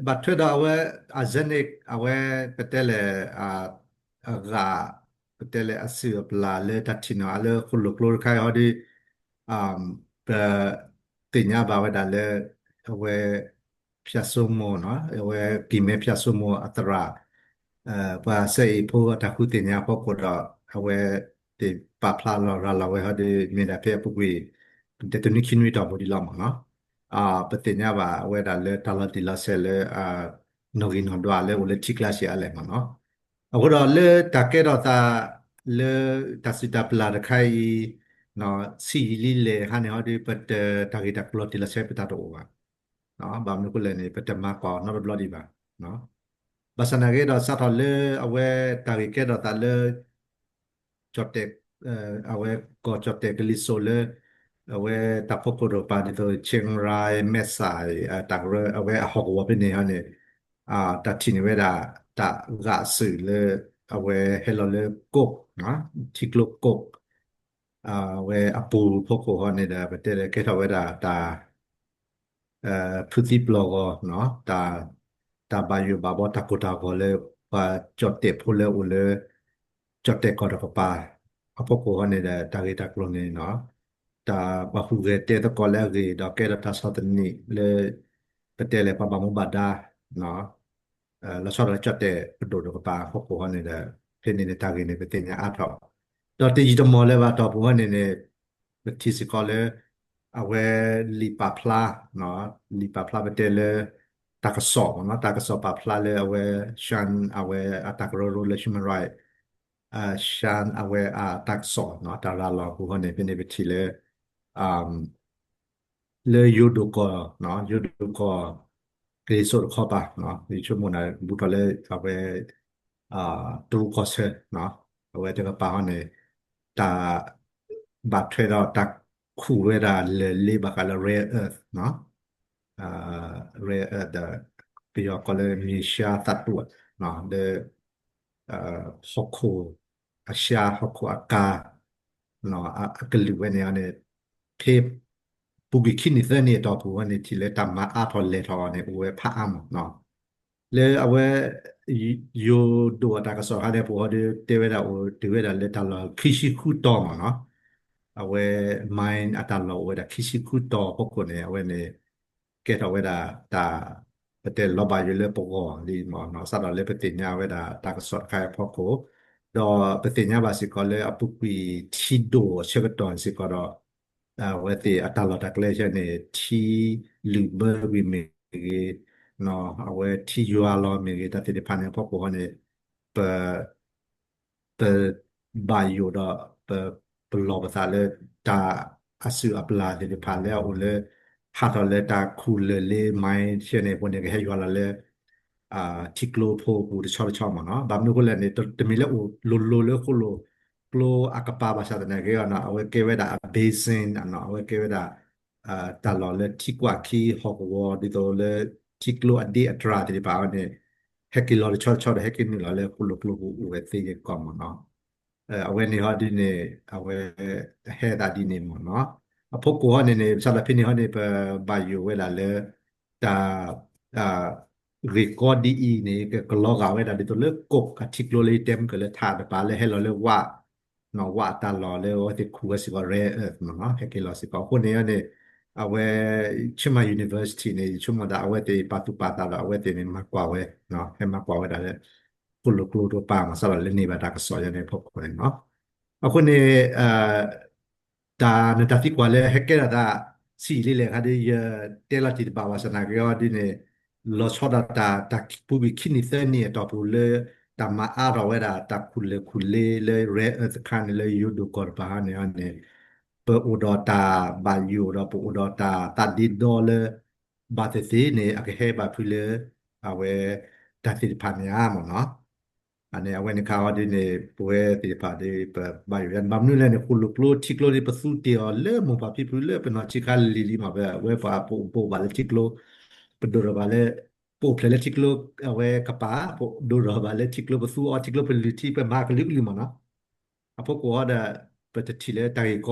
ဘၣ်ထွဲဒီးအဝဲ arsenic အဝဲ ပတဲလဲၣ် အဂၤ ပတဲလဲၣ်အစုၣ်အပျၢ်လၢတၢ်ထံၣ်န့ၢ်အီၤလၢဃိၣ်လိၣ်ကျိတခါအံၤဟီဒီး ပသ့ၣ်ညါဘၣ်ဝဲဒၣ်လၢ အဝဲ ဖၠၣ်စိမိၤနီၤ အဝဲကံၢ်မဲဖၠၣ်စိမိၤအသရၣ် ပှၤစဲအ့ၣ်ဖိအတၢ်ဃုသ့ၣ်ညါအဖီခိၣ်ဒီး အဝဲသ့ၣ်ပာ်ဖျါလီၤရၤလီၤဝဲဟီဒီး မ့ၢ်ဒၣ်ဖဲအပူၤကွံာ် တနွံခံနွံတီၢ်ပူၤဒ်လီၤမ့ၢ်နီၤ. ပသ့ၣ်ညါဘၣ်ဝဲဒၣ်လၢတၢ်လီၤတံၢ်လီၤဆဲးလၢ နီၣ်ဂံၢ်နီၣ်ဒွးလၢအိၣ်လၢထံကျါစံးအါလဲၣ်မ့ၢ်နီၤ. အဃိဒီးလၢတၢ်ကဲထီၣ်သး လၢတၢ်စုၣ်တၢ်ပျၢ်တခါအံၤ ဆံးယံာ်လံလဲၣ်ဟါန့ၣ်ဟီဒီး ပတၢ်ဂ့ၢ်တၢ်ကျိၤတံၢ်လီၤဆဲးပတၢ်တအိၣ်ဘၣ်. ဘၣ်မနုၤအဃိလဲၣ်န့ၣ် ပတမၤကွၢ်အီၤနီတဘျီဒံးဘၣ်. ဘၣ်ဆၣ်သနာ်က့ဒီးစးထီၣ်လၢအဝဲတၢ်ဂ့ၢ်ကဲထီၣ်သးလၢ ကၠီၣ်တဲၣ် အဝဲကီၢ်ကၠီၣ်တဲၣ်ကလံၤစိးလၢ အဝဲတၢ်ဖီခိၣ်တကပၤဒ်သိး Chiang Rai မဲၢ်စး တၢ်ကရၢ အဝဲအဟီၣ်ကဝီၤဖဲန့ၣ်ဟီန့ၣ် တၢ်ထံၣ်န့ၢ်ဝဲဒၣ် တၢ်ဂာ်စုၣ်လၢ အဝဲဟဲလီၤလၢ ကိး ထံကျိကိး အဝဲအပူၤဖီခိၣ်ဟီန့ၣ်ဒီး ပတဲလၢကဲထီၣ်ဝဲဒၣ်တၢ် ဖုသံပျီၢ်ဂီၤ တၢ်ဘၣ်ယိၣ်ဘၣ်ဘီတၢ်ကိၢ်တၢ်ဂီၤလၢ ပှၤကၠီၣ်တဲၣ်ဖိလၢအိၣ်လၢ ကၠီၣ်တဲၣ်ကီၢ်တကပၤ အဖီခိၣ်ဟီန့ၣ်ဒီး တၢ်ဂ့ၢ်တၢ်ကျိၤန့ၣ် တၢ်ပှၤဟူးဂဲၤတဲသကိးလၢအဂ့ၢ် ဒီးကဲထီၣ်တၢ်ဆီၣ်သနံးလၢ ပတဲလဲၣ်ပှၤဘၣ်မူဘၣ်ဒါ လီၤဆီဒၣ်တၢ်လၢကၠီၣ်တဲၣ်ပဒိၣ်တကပၤအဖီခိၣ်ဟီန့ၣ်ဒီး ဖဲန့ၣ်န့ၣ်တၢ်ဂ့ၢ်န့ၣ် ပသ့ၣ်ညါအါထီၣ် ဒီးတယံာ်တမီၢ်လၢၤဘၣ်တီၢ်ပူၤဟီန့ၣ်န့ၣ် ပထံၣ်စ့ၢ်ကီးလၢ အဝဲလံာ်ပာ်ဖျါ လံာ်ပာ်ဖျါပတဲလၢ တၢ်ကစီၣ်မ့ၢ်နီၤ တၢ်ကစီၣ်ပာ်ဖျါလၢအဝဲ Shan အဝဲအတၢ်ကရၢကရိလၢ human right Shan အဝဲအတၢ်ကစီၣ် တၢ်ရၤလီၤအပူၤဟီန့ၣ် ဖဲန့ၣ်ပထံၣ်လၢ လၢယိၤဒိၣ်ကီၢ် ယိၤဒိၣ်ကီၢ် ကလံၤစိးတခီပၤ ယဆိကမိၣ်န့ၣ် ဘူးထီၣ်လၢအဝဲ တရူးကီၢ်ဆၢ အဝဲတကပၤဟီန့ၣ် တၢ် ဘၣ်ထွဲဒီးတၢ်ခူၣ်ဝဲဒၣ်လၢၢ်လ့ဘၣ်ဃးလၢ rare earth နီၤ rare earth ဒီး ပယီၤကိးလၢမြေရှားသတ္တု လၢ ဟီၣ်ခိၣ်အဆှါ ဟီၣ်ခိၣ်အကါ အကလုာ်ဝဲန့ၣ်န့ၣ် ဖဲ ပူၤကွံာ်ခံနံၣ်သၢနံၣ်အတီၢ်ပူၤဝဲန့ၣ် ထံၣ်လၢတၢ်မၤအါထီၣ်လဲၤထီၣ်အီၤန့ၣ် အိၣ်ဝဲဖးအါမးနီၤ လၢအဝဲ ယိၤဒိၣ်အတၢ်ကစီၣ်ခါန့ၣ် ပှၤဟီဒီးတဲဝဲဒၣ်အိၣ်တုၤဝဲဒၣ်လၢတၢ်လီၢ်ခံဆံဃုတီၤမးနီၤ အဝဲ mine အတၢ်လီၢ်အိၣ်ဝဲဒၣ်ခံဆံဃုတီၤအဖီခိၣ်န့ၣ် အဝဲန့ၣ် ကဲထီၣ်ဝဲဒၣ်တၢ် ပတဲလီၤဘၣ်ယိၣ်လၢပဂီၢ်လံမးနီၤ စးထီၣ်လၢပသ့ၣ်ညါဝဲဒၣ်တၢ်ကစီၣ်တခါအံၤအဖီခိၣ် ဒီးပသ့ၣ်ညါဘၣ်စ့ၢ်ကီးလၢအပူၤကွံာ်ထံဒိၣ်အဆၢကတီၢ်စ့ၢ်ကီးဒီး အဝဲသ့ၣ်အတၢ်လီၢ်တၢ်ကျဲဆၢန့ၣ် ထံလုာ်ဘၢကွံာ်မ့ၢ်ဂ့ၤ အဝဲထံယွၤလီၤမ့ၢ်ဂ့ၤ တၢ်သ့ၣ်တဖၣ်န့ၣ်အဖီခိၣ်ဃီန့ၣ် ပ ပဘၣ်ယိၣ်ဒီး ပ ပလီၢ်ပသးလၢ တၢ်အစုၣ်အပျၢ်သ့ၣ်တဖၣ်လၢအအိၣ်လၢ ဟးထီၣ်လၢတၢ်ခူၣ်လၢၢ်လ့ mine ဆဲန့ၣ်အဃိန့ၣ် ကဟဲယွၤလီၤလၢ ထံကျိဖိအပူၤတဆီတဆီမးနီၤ ဘၣ်မနုၤအဃိလဲၣ်န့ၣ် တမ့ၢ်လၢအိၣ်လိၤလိၤလၢဃိၣ်လိာ်ကျိအကပၤဘၣ်ဆၣ်သနာ်က့ အဝဲကဲဝဲဒၣ်အ basin အဝဲကဲဝဲဒၣ် တၢ်လီၢ်လၢထံကွၢ်ခံဟီၣ်ကဝီၤ ဒ်သိးလၢထံကျိအဒ့အတြၢ်သ့ၣ်တဖၣ်န့ၣ် ဟဲက့ၤလီၤတဆီတဆီဒီး ဟဲက့ၤနုာ်လီၤလၢဃိၣ်လိာ်ကျိပူၤအိၣ်ဝဲသ့ကီးမးနီၤ အဝဲန့ၣ်ဟီဒ်န့ၣ် အဝဲ ဟဲသးဒ်န့ၣ်မးနီၤ အဖီခိၣ်ဟီန့ၣ်န့ၣ် ဘၣ်ဆၣ်ဒီးဖဲန့ၣ်ဟီန့ၣ် ပဘၣ်ယိၣ်ဝဲဒၣ်လၢ တၢ် ဂ့ၢ်ကီဒ်အံၤန့ၣ် ကကလီၤဂာ်ဝဲဒၣ်ဒ်သိးလၢ ကိး အထံကျိလၢယတဲမုၢ်ကလၢထးတပၤလၢဟဲလီၤလၢဝၣ် ဝၣ်အတၢ်လီၢ်လၢအဝဲသ့ၣ်ခူၣ်ဝဲစ့ၢ်ကီး rare earth မးနီၤ ဟဲက့ၤလီၤစ့ၢ်ကီး အဃိန့ၣ်န့ၣ် အဝဲ Chiang Mai University န့ၣ် ယဆိကမိၣ်ဒၣ်အဝဲသ့ၣ်ပာ်သူၣ်ပာ်သးဒီး အဝဲသ့ၣ်န့ၣ် မၤကွၢ်ဝဲ ဟဲမၤကွၢ်ဝဲဒၣ်လၢ ဃိၣ်လိာ်ကျိတကပၤမး စးထီၣ်လၢန့ၢ်ဘၣ်တၢ်ကစီၣ်ယါန့ၣ်အဖီခိၣ်န့ၣ်နီၤ အဃိန့ၣ် တၢ်နတၢ်သံကွၢ်လၢဟဲကဲထီၣ်သး ဆံးလံလဲၣ်ခါဒီး ယတဲလီၤတံၢ်တဘၣ်ဘၣ်ဆၣ်သနာ်က့အီၤဒ်န့ၣ် လီၤဆီဒၣ်တၢ် တၢ်ပူၤကွံာ်ခံနံၣ်သၢနံၣ်အတီၢ်ပူၤလၢ တၢ်မၤအါထီၣ်ဝဲဒၣ်တၢ်ခူၣ်လၢၢ်ခူၣ်လ့လၢ rare earth တခါန့ၣ်လၢယိၤဒိၣ်ကီၢ်တပၤဟီန့ၣ်န့ၣ် ပအိၣ်ဒီးတၢ်ဘၣ်ယိၣ်ဒီးပအိၣ်ဒီးတၢ်သးဒ့ဒီလၢ ဘၣ်သ့ၣ်သ့ၣ်န့ၣ် အကဟဲဘၣ်ဖုလၢ အဝဲ တၢ်သ့ၣ်တဖၣ်န့ၣ်ဧါမးနီၤ အန့ၣ် အဝဲန့ၣ်ခါအီၤဒ်န့ၣ် ပဝဲသ့ၣ်တဖၣ်ဒီး ပဘၣ်ယိၣ်ယါန့ၣ် ဘၣ်မနုၤလဲၣ်န့ၣ် ဃိၣ်လိာ်ကျိထံကျိန့ၣ် ပသူတ့ၢ်အီၤလၢမိၢ်ပၢ်ဖံဖုလၢပနီၢ်ဆံးခါလံၤလံၤမး ပဝဲပှၤပအိၣ်ဘၣ်လၢထံကျိ ပဒိၣ်ထီၣ်ဘၣ်လၢ ပအိၣ်ဖျဲၣ်လၢထံကျိ အဝဲကပၤ ပဒိၣ်ထီၣ်ဘၣ်လၢထံကျိ ပသူအီၤထံကျိ ပလုၢ်ထံ ပမၤကလုာ်ကလုာ်မးနီၤ အဖီခိၣ်ဟီဒီး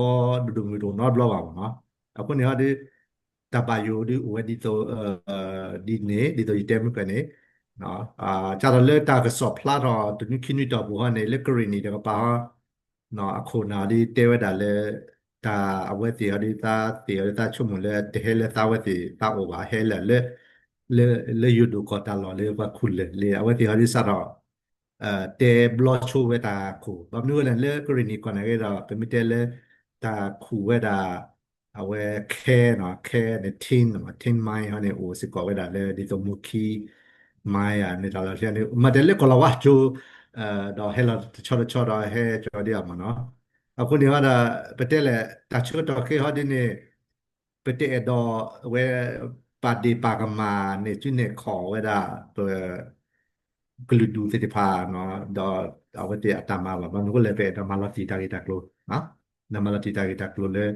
ပတထံၣ်လၢတၢ်ဂ့ၢ်ကီဒိၣ်ဒိၣ်မုၢ်မုၢ်တအိၣ်နီတဘျီဘၣ်မးနီၤ အဃိန့ၣ်ဟီဒီး တၢ်ဘၣ်ယိၣ်ဒုးအိၣ်ဝဲဒ်သိး ဒ်န့ၣ် ဒ်သိးယတဲမုၢ်ကၢန့ၣ် စးထီၣ်လၢတၢ်ကစီၣ်ဖျါထီၣ်တနွံခံနွံတီၢ်ပူၤဟီန့ၣ် လၢကရ့ၣ်နံၣ်တကပၤဟီ အခိၣ်နၢ်ဒ်တဲဝဲဒၣ်လၢ တၢ်အဝဲသ့ၣ်ဟီဒ်သးသ့ၣ်အီၤဒ်သးဆိကမိၣ်လၢတဟဲလၢသးဝဲသ့ၣ်သးအိၣ်ဘၣ် ဟဲလၢ လၢ လၢယိၤဒိၣ်ကီၢ်တၢ်လီၢ်လၢပှၤခူၣ်လၢာ်လံ အဝဲသ့ၣ်ဟီဒ်စးထီၣ် တဲဘျီဆိဝဲတၢ်ခူၣ် ဘၣ်မနုၤဝဲလဲၣ် လၢကရ့ၣ်နံၣ်ကီၢ်န့ၣ်က့ဒီး ပမ့ၢ်တဲလၢ တၢ်ခူၣ်ဝဲဒၣ် အဝဲခဲနီၤ ခဲန့ၣ် tin နီၤ tin mine ဟီန့ၣ် အိၣ်စ့ၢ်ကီးဝဲဒၣ်လၢဒ်သိး Muki mine န့ၣ်တၢ်လီၢ်န့ၣ် မ့ၢ်တဲလၢကီၢ်လီၤဝါကၠိ ဒီးဟဲလီၤတဆီတဆီဒီးဟဲကၠီၤဒ်အမ့ၢ်နီၤ အဃိန့ၣ်ဟီဒီး ပတဲလဲၣ် တၢ်ဆၢကတီၢ်ခဲဟီဒ်န့ၣ် ပတအဲၣ်ဒိးဝဲ ပာ်ဒ့ၣ်ပာ်ကမၣ်န့ၢ်စုနဲၣ်ခီၣ်ဝဲဒၣ် ပ ကလုာ်ဒူၣ်သ့ၣ်တဖၣ် ဒီးအဝဲသ့ၣ်အတၢ်မၤဘၣ် ဘၣ်မနုၤအဃိလဲၣ် ပအဲၣ်ဒိးမၤလီၤတံၢ်တၢ်ဂ့ၢ်တၢ်ကျိၤ မၤလီၤတံၢ်တၢ်ဂ့ၢ်တၢ်ကျိၤလၢ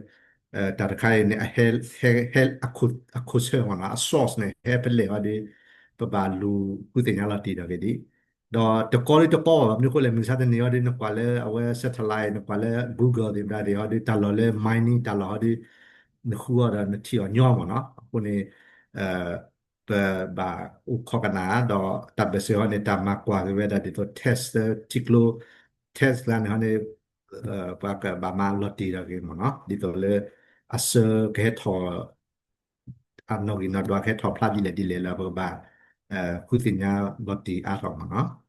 တၢ်တခါအံၤန့ၣ် အဟဲ အခိၣ်ဆၢမ့ၢ်နီၤ အ source န့ၣ် ဟဲဖဲလဲၣ်ဟီဒီး ပဘၣ်လူၤဃုသ့ၣ်ညါလီၤတံၢ်တၢ်ဂ့ၢ်ဒ် ဒီးတကီဒ်တကီဘၣ် ဘၣ်မနုၤအဃိလဲၣ် မုၢ်ဆါတနံၤဟီဒီး နကွၢ်လၢအဝဲ satellite နကွၢ်လၢ Google သ့ၣ်မတၤသ့ၣ်ဟီဒီး တၢ်လီၢ်လၢ mining တၢ်လီၢ်ဟီဒီး နဃုအီၤဒီးနထံၣ်အီၤညီမ့ၢ်နီၤ အဃိန့ၣ် ပဘၣ်အိၣ်ခိးကနၣ် ဒီးတၢ်ဘၢၣ်စၢၤဟီန့ၣ် တၢ်မၤကွၢ်က့ၤဝဲဒၣ်ဒ်သိး test ထံကျိ test လၢန့ၣ်ဟီန့ၣ် ပှၤကဘၣ်မၤလီၤတံၢ်တၢ်ဂ့ၢ်မ့ၢ်နီၤ ဒ်သိးလၢ အဆၢကဟဲထီၣ် အနီၣ်ဂံၢ်နီၣ်ဒွးကဟဲထီၣ်ဖျါဒ်လဲၣ်ဒ်လဲၣ်လၢပကဘၣ် ဃုသ့ၣ်ညါလီၤတံၢ်အါထီၣ်မ့ၢ်နီၤ